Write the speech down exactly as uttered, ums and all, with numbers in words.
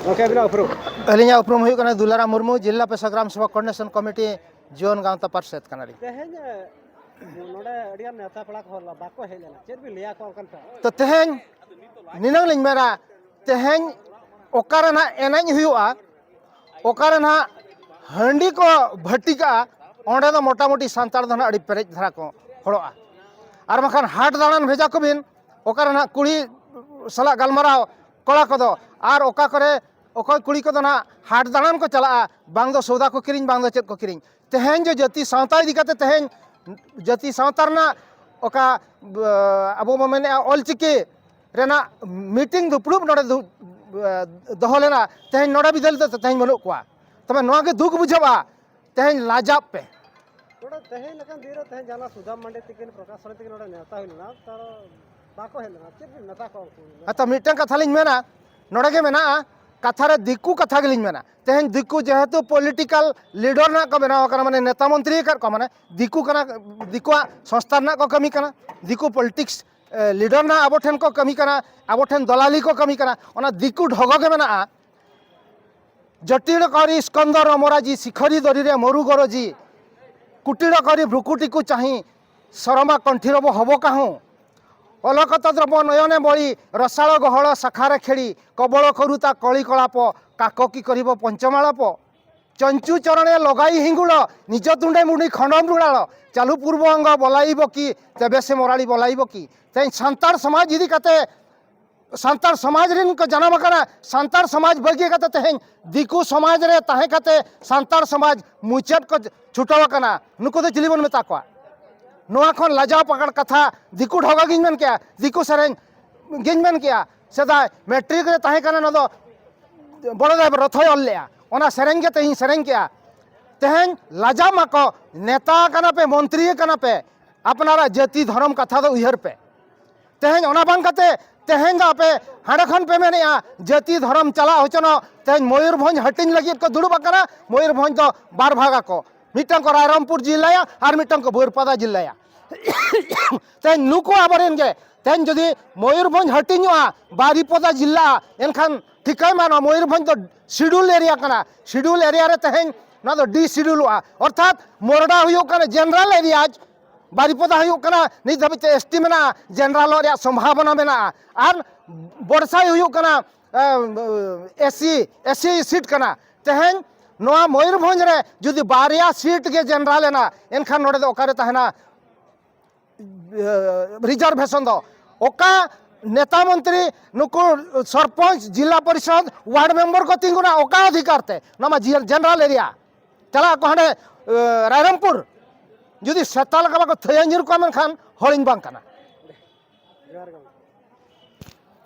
ᱜᱚᱢᱠᱮ, ᱟᱹᱵᱤᱱᱟᱜ ᱩᱯᱨᱩᱢ? ᱟᱹᱞᱤᱧᱟᱜ ᱩᱯᱨᱩᱢ ᱦᱩᱭᱩᱜ ᱠᱟᱱᱟ ᱫᱩᱞᱟᱨᱟᱢ ᱢᱩᱨᱢᱩ, ᱡᱤᱞᱟ ᱯᱮᱥᱟ ᱜᱨᱟᱢ ᱥᱮᱵᱚᱠ ᱠᱳᱚᱨᱰᱤᱱᱮᱥᱚᱱ ᱠᱚᱢᱤᱴᱤ ᱡᱩᱣᱟᱹᱱ ᱜᱟᱶᱛᱟ ᱯᱟᱨᱥᱮᱛ ᱠᱟᱱᱟᱞᱤᱧ᱾ ᱛᱮᱦᱮᱧ ᱱᱚᱰᱮ ᱟᱹᱰᱤᱜᱟᱱ ᱱᱮᱛᱟ ᱯᱮᱲᱟ ᱠᱚ ᱵᱟᱠᱚ ᱦᱮᱡ ᱞᱮᱱᱟ, ᱪᱮᱫ ᱵᱤᱱ ᱞᱟᱹᱭᱟ ᱠᱚᱣᱟ ᱚᱱᱠᱟᱱ ᱯᱮᱲᱟ? ᱛᱚ ᱛᱮᱦᱮᱧ ᱱᱤᱱᱟᱹᱝ ᱞᱤᱧ ᱢᱮᱱᱟ, ᱛᱮᱦᱮᱧ ᱚᱠᱟᱨᱮ ᱱᱟᱦᱟᱜ ᱮᱱᱮᱡ ᱦᱩᱭᱩᱜᱼᱟ, ᱚᱠᱟᱨᱮ ᱱᱟᱦᱟᱜ ᱦᱟᱺᱰᱤ ᱠᱚ ᱵᱷᱟᱹᱴᱤ ᱠᱟᱜᱼᱟ, ᱚᱸᱰᱮ ᱫᱚ ᱢᱚᱴᱟᱢᱩᱴᱤ ᱥᱟᱱᱛᱟᱲ ᱫᱚ ᱱᱟᱦᱟᱜ ᱟᱹᱰᱤ ᱯᱮᱨᱮᱡ ᱫᱷᱟᱨᱟ ᱠᱚ ᱦᱚᱲᱚᱜᱼᱟ᱾ ᱟᱨ ᱵᱟᱝᱠᱷᱟᱱ ᱦᱟᱴ ᱫᱟᱬᱟᱱ ᱵᱷᱮᱡᱟ ᱠᱚᱵᱤᱱ, ᱚᱠᱟᱨᱮ ᱱᱟᱦᱟᱜ ᱠᱩᱲᱤ ᱥᱟᱞᱟᱜ ᱜᱟᱞᱢᱟᱨᱟᱣ ᱠᱚᱲᱟ ᱠᱚᱫᱚ, ᱟᱨ ᱚᱠᱟ ᱠᱚᱨᱮ ᱚᱠᱚᱭ ᱠᱩᱲᱤ ᱠᱚᱫᱚ ᱱᱟᱦᱟᱜ ᱦᱟᱴ ᱫᱟᱬᱟᱱ ᱠᱚ ᱪᱟᱞᱟᱜᱼᱟ, ᱵᱟᱝ ᱫᱚ ᱥᱚᱣᱫᱟ ᱠᱚ ᱠᱤᱨᱤᱧ, ᱵᱟᱝ ᱫᱚ ᱪᱮᱫ ᱠᱚ ᱠᱤᱨᱤᱧ᱾ ᱛᱮᱦᱮᱧ ᱡᱮ ᱡᱟᱹᱛᱤ ᱥᱟᱶᱛᱟ ᱤᱫᱤ ᱠᱟᱛᱮ ᱛᱮᱦᱮᱧ ᱡᱟᱹᱛᱤ ᱥᱟᱶᱛᱟ ᱨᱮᱱᱟᱜ ᱚᱠᱟ, ᱟᱵᱚ ᱵᱚ ᱢᱮᱱᱮᱫᱼᱟ ᱚᱞᱪᱤᱠᱤ ᱨᱮᱱᱟᱜ ᱢᱤᱴᱤᱝ ᱫᱩᱯᱲᱩᱵ ᱱᱚᱰᱮ ᱫᱩ-, ᱫᱚᱦᱚ ᱞᱮᱱᱟ, ᱛᱮᱦᱮᱧ ᱱᱚᱰᱮ ᱵᱤᱫᱟᱹᱞ ᱫᱚ ᱛᱮᱦᱮᱧ ᱵᱟᱹᱱᱩᱜ ᱠᱚᱣᱟ᱾ ᱛᱚᱵᱮ ᱱᱚᱣᱟ ᱜᱮ ᱫᱩᱠ ᱵᱩᱡᱷᱟᱹᱜᱼᱟ, ᱛᱮᱦᱮᱧ ᱞᱟᱡᱟᱜ ᱯᱮ᱾ ᱱᱚᱰᱮ ᱛᱮᱦᱮᱧ ᱞᱮᱠᱟᱱ ᱫᱤᱱ ᱨᱮ ᱛᱮᱦᱮᱧ ᱡᱟᱦᱟᱸ ᱥᱩᱫᱟᱢ ᱢᱟᱱᱰᱤ ᱛᱤᱠᱤᱱ, ᱯᱨᱚᱠᱟᱥ ᱥᱚᱨᱮᱱ ᱛᱤᱠᱤᱱ ᱱᱚᱰᱮ ᱱᱮᱣᱛᱟ ᱦᱩᱭ ᱞᱮᱱᱟ, ᱛᱚ ᱵᱟᱠᱚ ᱦᱮᱡ ᱞᱮᱱᱟ, ᱪᱮᱫ ᱵᱤᱱ ᱢᱮᱛᱟ ᱠᱚᱣᱟ ᱩᱱᱠᱩ? ᱟᱪᱪᱷᱟ, ᱢᱤᱫᱴᱟᱝ ᱠᱟᱛᱷᱟ ᱞᱤᱧ ᱢᱮᱱᱟ, ᱱᱚᱰᱮ ᱜᱮ ᱢᱮᱱᱟᱜᱼᱟ, ᱠᱟᱛᱷᱟ ᱨᱮ ᱫᱤᱠᱩ ᱠᱟᱛᱷᱟ ᱜᱮᱞᱤᱧ ᱢᱮᱱᱟ᱾ ᱛᱮᱦᱮᱧ ᱫᱤᱠᱩ ᱡᱮᱦᱮᱛᱩ ᱯᱚᱞᱤᱴᱤᱠᱟᱞ ᱞᱤᱰᱟᱨ ᱨᱮᱱᱟᱜ ᱠᱚ ᱵᱮᱱᱟᱣ ᱟᱠᱟᱱᱟ, ᱢᱟᱱᱮ ᱱᱮᱛᱟ ᱢᱚᱱᱛᱨᱤ ᱟᱠᱟᱫ ᱠᱚᱣᱟ, ᱢᱟᱱᱮ ᱫᱤᱠᱩ ᱠᱟᱱᱟ, ᱫᱤᱠᱩᱣᱟᱜ ᱥᱚᱝᱥᱛᱷᱟ ᱨᱮᱱᱟᱜ ᱠᱚ ᱠᱟᱹᱢᱤ ᱠᱟᱱᱟ, ᱫᱤᱠᱩ ᱯᱚᱞᱤᱴᱤᱠᱥ ᱞᱤᱰᱟᱨ ᱨᱮᱱᱟᱜ ᱟᱵᱚ ᱴᱷᱮᱱ ᱠᱚ ᱠᱟᱹᱢᱤ ᱠᱟᱱᱟ, ᱟᱵᱚ ᱴᱷᱮᱱ ᱫᱚᱞᱟᱞᱤ ᱠᱚ ᱠᱟᱹᱢᱤ ᱠᱟᱱᱟ, ᱚᱱᱟ ᱫᱤᱠᱩ ᱰᱷᱚᱜᱚ ᱜᱮ ᱢᱮᱱᱟᱜᱼᱟ᱾ ᱡᱚᱴᱤᱲ ᱠᱚᱨᱤ ᱥᱠᱚᱱᱫᱚᱨ ᱚᱢᱚᱨᱟᱡᱤ, ᱥᱤᱠᱷᱚᱨᱤ ᱫᱚᱨᱤᱨᱮ ᱢᱚᱨᱩ ᱜᱚᱨᱚᱡᱤ, ᱠᱩᱴᱤᱲ ᱠᱚᱨᱤ ᱵᱷᱨᱩᱠᱩᱴᱤ ᱠᱚ ᱪᱟᱹᱦᱤ, ᱥᱚᱨᱢᱟ ᱠᱚᱱᱴᱷᱤᱨᱚᱵᱚ ᱦᱚᱵᱚ ᱠᱟᱦᱩ, ᱚᱞᱚᱠ ᱛᱚᱫᱨᱚᱵᱚ ᱱᱚᱭᱚᱱᱮ ᱵᱚᱲᱤ, ᱨᱚᱥᱟᱲ ᱜᱚᱦᱚᱲ ᱥᱟᱠᱷᱟᱨᱮ ᱠᱷᱮᱲᱤ, ᱠᱚᱵᱚᱲ ᱠᱚᱨᱩ ᱛᱟ ᱠᱚᱲᱤ ᱠᱚᱲᱟᱯᱚ, ᱠᱟᱠᱚ ᱠᱤ ᱠᱚᱨᱤᱵᱚ ᱯᱚᱧᱪᱚᱢᱟᱲᱟᱯᱚ, ᱪᱚᱧᱪᱩ ᱪᱚᱨᱚᱬᱮ ᱞᱚᱜᱟᱭ ᱦᱤଙ୍ᱜᱩᱲ, ᱱᱤᱡᱚ ᱛᱩᱸᱰᱮ ᱢᱩᱰᱤ ᱠᱷᱚᱸᱰᱚᱢ ᱨᱩᱲᱟᱲ, ᱪᱟᱞᱩ ᱯᱩᱨᱵᱚ ᱚᱝᱜᱚ ᱵᱚᱞᱟᱭᱤᱵᱚ ᱠᱤ, ᱛᱮᱵᱮ ᱥᱮ ᱢᱚᱨᱟᱲᱤ ᱵᱚᱞᱟᱭᱤᱵᱚ ᱠᱤ᱾ ᱛᱮᱦᱮᱧ ᱥᱟᱱᱛᱟᱲ ᱥᱚᱢᱟᱡᱽ ᱤᱫᱤ ᱠᱟᱛᱮ ᱥᱟᱱᱛᱟᱲ ᱥᱚᱢᱟᱡᱽ ᱨᱮᱱ ᱠᱚ ᱡᱟᱱᱟᱢ ᱟᱠᱟᱱᱟ, ᱥᱟᱱᱛᱟᱲ ᱥᱚᱢᱟᱡᱽ ᱵᱟᱹᱜᱤ ᱠᱟᱛᱮ ᱛᱮᱦᱮᱧ ᱫᱤᱠᱩ ᱥᱚᱢᱟᱡᱽ ᱨᱮ ᱛᱟᱦᱮᱸ ᱠᱟᱛᱮ ᱥᱟᱱᱛᱟᱲ ᱥᱚᱢᱟᱡᱽ ᱢᱩᱪᱟᱹᱫ ᱠᱚ ᱪᱷᱩᱴᱟᱹᱣ ᱟᱠᱟᱱᱟ᱾ ᱱᱩᱠᱩ ᱫᱚ ᱪᱤᱞᱤ ᱵᱚᱱ ᱢᱮᱛᱟ ᱠᱚᱣᱟ? ᱱᱚᱣᱟ ᱠᱷᱚᱱ ᱞᱟᱡᱟᱣ ᱯᱟᱠᱟᱲ ᱠᱟᱛᱷᱟ ᱫᱤᱠᱩ ᱰᱷᱚᱜᱟ ᱜᱤᱧ ᱢᱮᱱ ᱠᱮᱜᱼᱟ, ᱫᱤᱠᱩ ᱥᱮᱨᱮᱧ ᱜᱤᱧ ᱢᱮᱱ ᱠᱮᱜᱼᱟ᱾ ᱥᱮᱫᱟᱭ ᱢᱮᱴᱨᱤᱠ ᱨᱮ ᱛᱟᱦᱮᱸ ᱠᱟᱱᱟ, ᱱᱚᱣᱟ ᱫᱚ ᱵᱚᱲᱚ ᱫᱟᱭ ᱨᱚᱛᱷᱚᱭ ᱚᱞ ᱞᱮᱜᱼᱟ, ᱚᱱᱟ ᱥᱮᱨᱮᱧ ᱜᱮ ᱛᱮᱦᱮᱧ ᱥᱮᱨᱮᱧ ᱠᱮᱜᱼᱟ᱾ ᱛᱮᱦᱮᱧ ᱞᱟᱡᱟᱣ ᱢᱟᱠᱚ, ᱱᱮᱛᱟ ᱠᱟᱱᱟ ᱯᱮ, ᱢᱚᱱᱛᱨᱤ ᱠᱟᱱᱟ ᱯᱮ, ᱟᱯᱱᱟᱨᱟᱜ ᱡᱟᱹᱛᱤ ᱫᱷᱚᱨᱚᱢ ᱠᱟᱛᱷᱟ ᱫᱚ ᱩᱭᱦᱟᱹᱨ ᱯᱮ᱾ ᱛᱮᱦᱮᱧ ᱚᱱᱟ ᱵᱟᱝ ᱠᱟᱛᱮ ᱛᱮᱦᱮᱧ ᱫᱚ ᱟᱯᱮ ᱦᱟᱸᱰᱮ ᱠᱷᱚᱱ ᱯᱮ ᱢᱮᱱᱮᱜᱼᱟ ᱡᱟᱹᱛᱤ ᱫᱷᱚᱨᱚᱢ ᱪᱟᱞᱟᱜ ᱦᱚᱪᱚᱱᱚᱜ᱾ ᱛᱮᱦᱮᱧ ᱢᱚᱭᱩᱨᱵᱷᱚᱸᱡᱽ ᱦᱟᱹᱴᱤᱧ ᱞᱟᱹᱜᱤᱫ ᱠᱚ ᱫᱩᱲᱩᱵ ᱟᱠᱟᱱᱟ᱾ ᱢᱚᱭᱩᱨᱵᱷᱚᱸᱡᱽ ᱫᱚ ᱵᱟᱨ ᱵᱷᱟᱜᱽ ᱟᱠᱚ, ᱢᱤᱫᱴᱟᱝ ᱠᱚ ᱨᱟᱭᱨᱚᱝᱯᱩᱨ ᱡᱤᱞᱟᱭᱟ ᱟᱨ ᱢᱤᱫᱴᱟᱝ ᱠᱚ ᱵᱟᱹᱨᱯᱟᱫᱟ ᱡᱤᱞᱟᱭᱟ᱾ ᱛᱮᱦᱮᱧ ᱱᱩᱠᱩ ᱟᱵᱚᱨᱮᱱ ᱜᱮ, ᱛᱮᱦᱮᱧ ᱡᱩᱫᱤ ᱢᱚᱭᱩᱨᱵᱷᱚᱸᱡᱽ ᱦᱟᱹᱴᱤᱧᱚᱜᱼᱟ, ᱵᱟᱨᱤᱯᱚᱫᱟ ᱡᱤᱞᱟᱜᱼᱟ, ᱮᱱᱠᱷᱟᱱ ᱴᱷᱤᱠᱟᱹᱭ ᱢᱟ, ᱱᱚᱣᱟ ᱢᱚᱭᱩᱨᱵᱷᱚᱸᱡᱽ ᱫᱚ ᱥᱤᱰᱩᱞ ᱮᱨᱤᱭᱟ ᱠᱟᱱᱟ᱾ ᱥᱤᱰᱩᱞ ᱮᱨᱤᱭᱟ ᱨᱮ ᱛᱮᱦᱮᱧ ᱱᱚᱣᱟ ᱫᱚ ᱰᱤ ᱥᱤᱰᱩᱞᱚᱜᱼᱟ, ᱚᱨᱛᱷᱟᱛ ᱢᱚᱨᱰᱟ ᱦᱩᱭᱩᱜ ᱠᱟᱱᱟ ᱡᱮᱱᱟᱨᱟᱞ ᱮᱨᱤᱭᱟ, ᱵᱟᱨᱤᱯᱚᱫᱟ ᱦᱩᱭᱩᱜ ᱠᱟᱱᱟ ᱱᱤᱛ ᱫᱷᱟᱹᱵᱤᱡ ᱛᱮ ᱮᱥ ᱴᱤ ᱢᱮᱱᱟᱜᱼᱟ, ᱡᱮᱱᱟᱨᱟᱞᱚᱜ ᱨᱮᱭᱟᱜ ᱥᱚᱢᱵᱷᱟᱵᱚᱱᱟ ᱢᱮᱱᱟᱜᱼᱟ᱾ ᱟᱨ ᱵᱚᱲᱥᱟᱭ ᱦᱩᱭᱩᱜ ᱠᱟᱱᱟ S C, S C seat ᱠᱟᱱᱟ᱾ ᱛᱮᱦᱮᱧ ᱱᱚᱣᱟ ᱢᱚᱭᱩᱨᱵᱷᱚᱸᱡᱽ ᱨᱮ ᱡᱩᱫᱤ ᱵᱟᱨᱭᱟ ᱥᱤᱴ ᱜᱮ ᱡᱮᱱᱟᱨᱟᱞ ᱮᱱᱟ, ᱮᱱᱠᱷᱟᱱ ᱱᱚᱰᱮ ᱫᱚ ᱚᱠᱟᱨᱮ ᱛᱟᱦᱮᱱᱟ ᱨᱤᱡᱟᱨᱵᱷᱮᱥᱚᱱ ᱫᱚ? ᱚᱠᱟ ᱱᱮᱛᱟ ᱢᱚᱱᱛᱨᱤ, ᱱᱩᱠᱩ ᱥᱚᱨᱯᱚᱧᱪ, ᱡᱤᱞᱟ ᱯᱚᱨᱤᱥᱚᱫ, ᱣᱟᱨᱰ ᱢᱮᱢᱵᱚᱨ ᱠᱚ ᱛᱤᱸᱜᱩᱱᱟ ᱚᱠᱟ ᱚᱫᱷᱤᱠᱟᱨ ᱛᱮ? ᱱᱚᱣᱟ ᱢᱟ ᱡᱮᱱᱟᱨᱟᱞ ᱮᱨᱤᱭᱟ᱾ ᱪᱟᱞᱟᱜ ᱟᱠᱚ ᱦᱟᱸᱰᱮ ᱨᱟᱭᱨᱚᱝᱯᱩᱨ, ᱡᱩᱫᱤ ᱥᱮᱛᱟ ᱞᱮᱠᱟ ᱵᱟᱠᱚ ᱛᱷᱟᱹᱭᱟᱹ ᱧᱤᱨ ᱠᱚᱣᱟ, ᱢᱮᱱᱠᱷᱟᱱ ᱦᱚᱲᱤᱧ ᱵᱟᱝ ᱠᱟᱱᱟ᱾